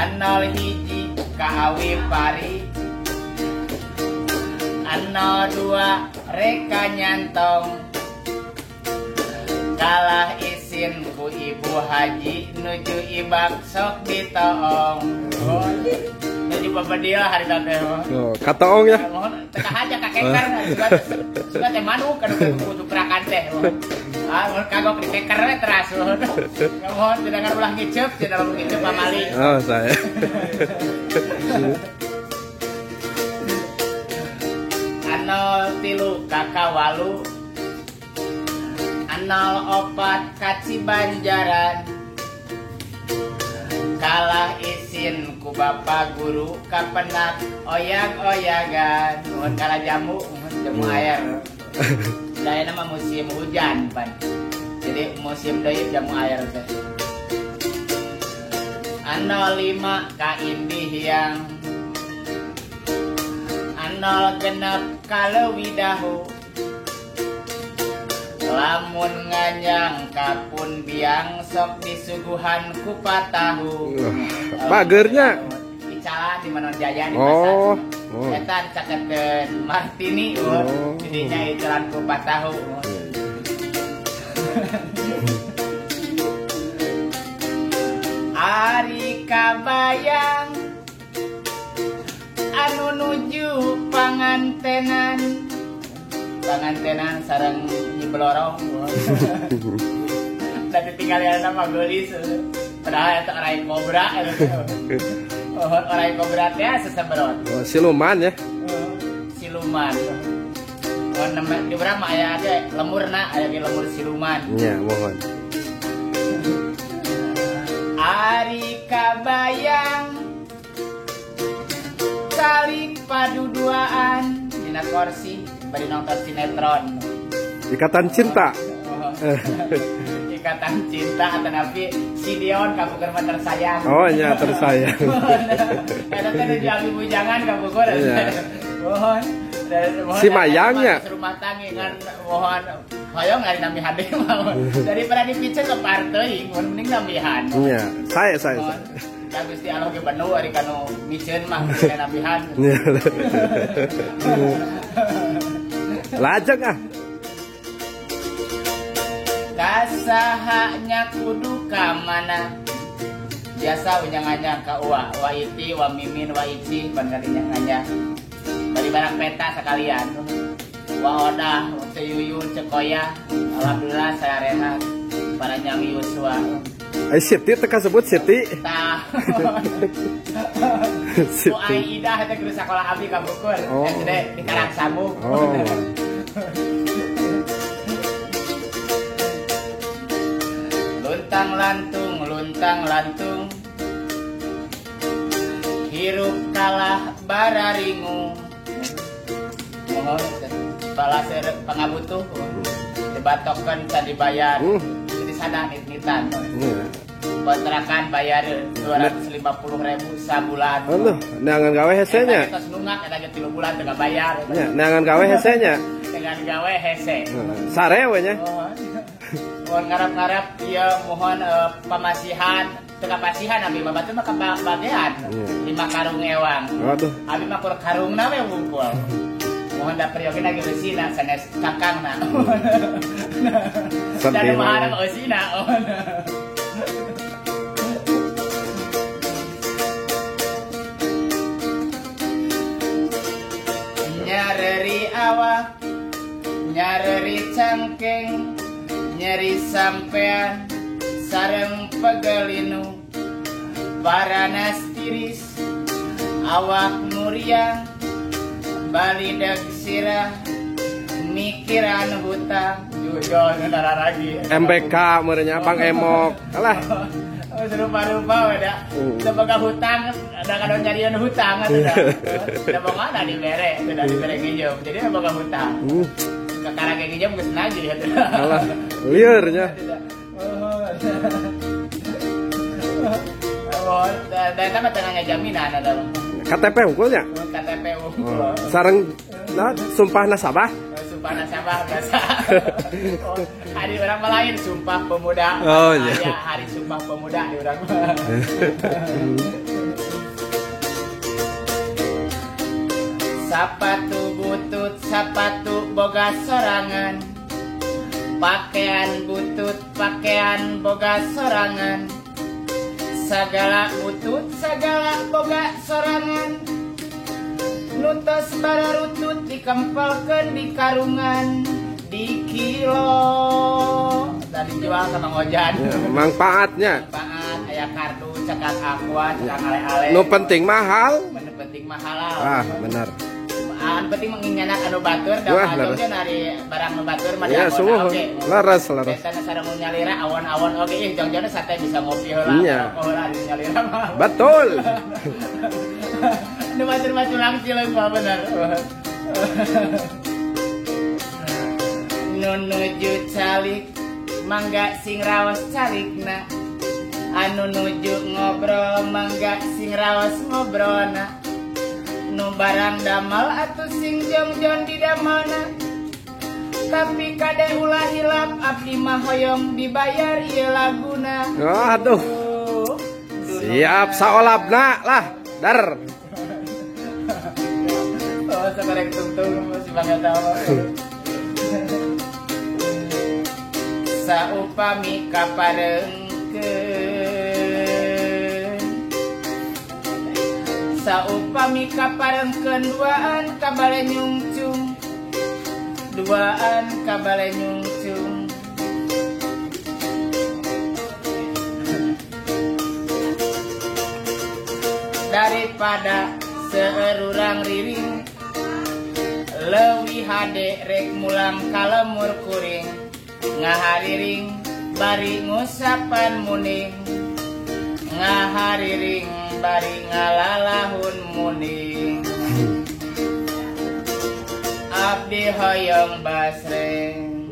01 ka Awi Pari 02 reka nyantong kalah isin ku ibu haji nuju ibak sok ditoong. Nuju babadil hari teh. Oh, katoong ya. Mohon teu aja ka keker suka teh manuk anu kudu perakan teh. Ah, mohon kagok di keker we teras. Mohon tidak ulah ngiceup, tidak ulah ngiceup pamali. Oh, saya. 03 ka Kawalu 04 ka Cibanjaran kalah isin ku bapak guru kapenak oyag-oyagan. Mohon kalah jamu, mohon jamu air. Dayana mah musim hujan pan. Jadi musim deui jamu air teh. 05 ka Indihiang 06 ka Leuwidahu lamun nganyang kapun biang sok disuguhan ku patahu. Bagernya icalan di Manonjaya di pasar. Oh. Eta caketeun Martini oh. Jadinya icalan ku patahu. Ari kabayang anu nuju pangantenan pangantenan sareng Nyi Blorong. Tapi tinggal nama geulis padahal eta orai kobra. Orai kobra teh seseberot. Oh, siluman ya. Siluman. Oh, di urang mah aya ge lemurna, aya ge lemur siluman. Iya, mohon. Ari kabayang saling paduduaan dina kursi bari nonton sinetron. Ikatan cinta. Ikatan cinta atau nabi si Dion kabukur mah tersayang. Oh iya, tersayang. Eta teh nuju abi bujangan kabukur. Iya. Mohon. Si Mayangnya. Rumah tangga kan mohon hoyong ari nambihan deui mah. Daripada dipiceun ke partai, mohon mending nambihan. Iya, saya. Da Gusti Allah ge benu ari kanu miceun mah nambihan. Lajeng ah. Kasahanya kudu ka mana? Biasa unyang-anyang ka uwa, wa iti, wa mimin, wa ici, ban kadinya. Bari barang peta sekalian. Wa odah, wa ceyuyun, cekoya. Alhamdulillah saya rehat. Para nyang Yuswa. Ai Siti teh kasebut Siti. Tah. Ku ai Idah teh guru sakola abdi ka Bukur. Oh. SD di Karangsambung. Oh. Luntang lantung, luntang lantung. Hirup kalah bararingu. Mohon balas pangabutuh. Dibatokeun can dibayar. Jadi sada nit-nitan. Kontrakan bayar 250.000 sabulan. Aduh, neangan gawe hese nya. Eta tos nunggak eta ge 3 bulan teu bayar. Nya, neangan gawe hese nya. Neangan gawe hese. Sare we nya. Mohon ngarap-ngarap ieu mohon pamasihan teu kapasihan abi mah batur mah kabagean. 5 karung ewang. Aduh. Abi mah kur karungna we wungkul. Mohon da peryogi eusina sanes kakangna. Da nu eusina. Nyareri awak, nyareri cangkeng, nyeri sampean sareng pegelinu, paranas tiris, awak muriang, balideg sirah, mikiran hutang. Jujur lagi. MBK merenya Bang Emok. Alah. Rupa-rupa beda. Sebagai hutang, ada kadang nyarian hutang atuh. Da boga dibere, sudah dibere nginjem. Jadi boga hutang. Kakara ge nginjem geus nagih atuh. Alah, lieur nya. Oh, da eta mah teu ngajaminan ada. KTP unggulnya? KTP unggul. Sareng nah, sumpah nasabah? Sumpah nasabah biasa. Oh, hari orang lain sumpah pemuda. Oh iya. Hari sumpah pemuda di orang mah. Sapatu butut sapatu boga sorangan, pakaian butut pakaian boga sorangan, sagala butut sagala boga sorangan, nutos bararutut dikempelkeun di karungan, di kilo tadi jual sama Mang Ojan. Ya, manfaatnya. Manfaat aya kardu cekak aqua cekak ale-ale. Nu penting mahal. Nu penting mah halal. Ah, benar. Anu penting menginyanak anu batur da Wah, anu leres. Ge nari barang nu batur mah Ya, diawon sungguh. oge. Leres, leres. Biasana sareng nu nyalira awon-awon oge ih jong-jongna sate bisa ngopi heula. Iya. Rokok heula di nyalira mah. Betul. Nu batur mah culang cileung mah bener. Nu nuju calik mangga sing raos calikna, anu nuju ngobrol mangga sing raos ngobrolna, nu barang damal atuh sing jongjon di damalna, tapi kade ulah hilap abdi mah hoyong dibayar ieu laguna. Aduh. Siap saolapna lah. Dar. Oh, sekarang tungtung masih banget tahu. Saupami kaparengkeun, saupami kaparengkeun duaan kabale nyungcung, duaan kabale nyungcung. Daripada seueur urang riring leuwih hade rek mulang ka lembur kuring, ngahariring bari ngusapan muning, ngahariring bari ngalalahun muning. Abdi hoyong basreng.